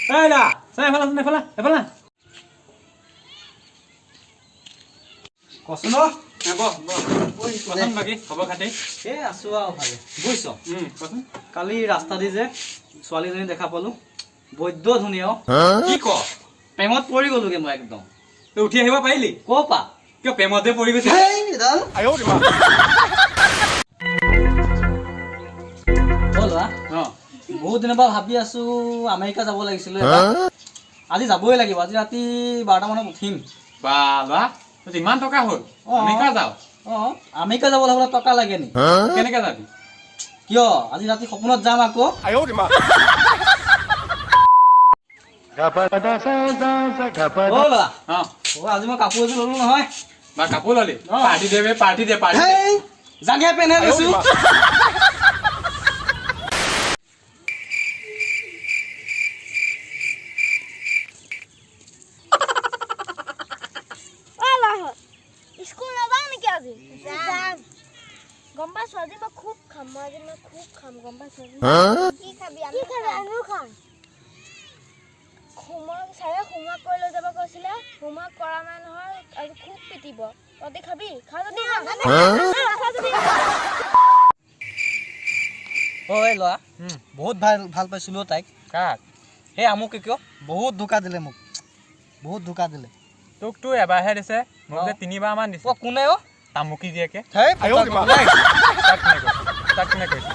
এই দা, চাই এফালে আছোন, এফালে এফালে। কচোন অ। বহ বহ, কচোন, বাকী খবৰ খাতি? এই আছো আৰু ভালে, বুজিছ। কচোন। কালি ৰাস্তা দি যে ছোৱালীজনী দেখা পালো, বৈদ্য ধুনীয়া অ। কি ক? প্ৰেমত পৰি গ'লোগে মই একদম। তই উঠি আহিব পাৰিলি? ক'ৰ পা? কিয়, প্ৰেমতে পৰি গৈছে? অ ল'ৰা। বহুত দিনৰ পৰা ভাবি আছো, আমেৰিকা যাব লাগিছিলে এবাৰ। আজি যাবই লাগিব, আজি ৰাতি 12টা মানত উঠিম। বা ল'ৰা, তোৰ ইমান টকা হ'ল? অ। আমেৰিকা যাওঁ? অ, আমেৰিকা যাবলৈ হ'লে টকা লাগে নি? কেনেকে যাবি? কিয়, আজি ৰাতি সপোনত যাম আকৌ। অ ল'ৰা। অ, আজি মই কাপোৰ এযোৰ ল'লো নহয়। বা, কাপোৰ ল'লি? অ। পাৰ্টি দে বে, পাৰ্টি দে, পাৰ্টি দে। হেই, জাঙ্গিয়া পেনহে লৈছো। অ ল'ৰাহঁত, স্কুল নাযাওঁ নেকি আজি? যাম। গম পাইছো, আজি মই খুব খাম, মই আজি মই খুব খাম, গম পাইছো। কি খাবি? কি খাবি? আমিও খাম। হোমৱৰ্ক ছাৰে হোমৱৰ্ক কৰি লৈ যাব কৈছিলে, হোমৱৰ্ক কৰা নাই নহয়, আজি খুব পিটিব। তহঁতি খাবি? খা যদি খা। খা যদি খা। ঐ ল'ৰা, বহুত ভাল ভাল পাইছিলো অ তাইক। কাক? সেই আমুকে। কিয়, বহুত ধোকা দিলে মোক, বহুত ধোকা দিলে। তোকতো এবাৰহে দিছে, মোক যে তিনিবাৰ মান দিছে। অ, কোনে অ? তামুকি জীয়েকে। হেই, ফটা কোনে? তাক কোনে কৈছে? তাক কোনে কৈছে?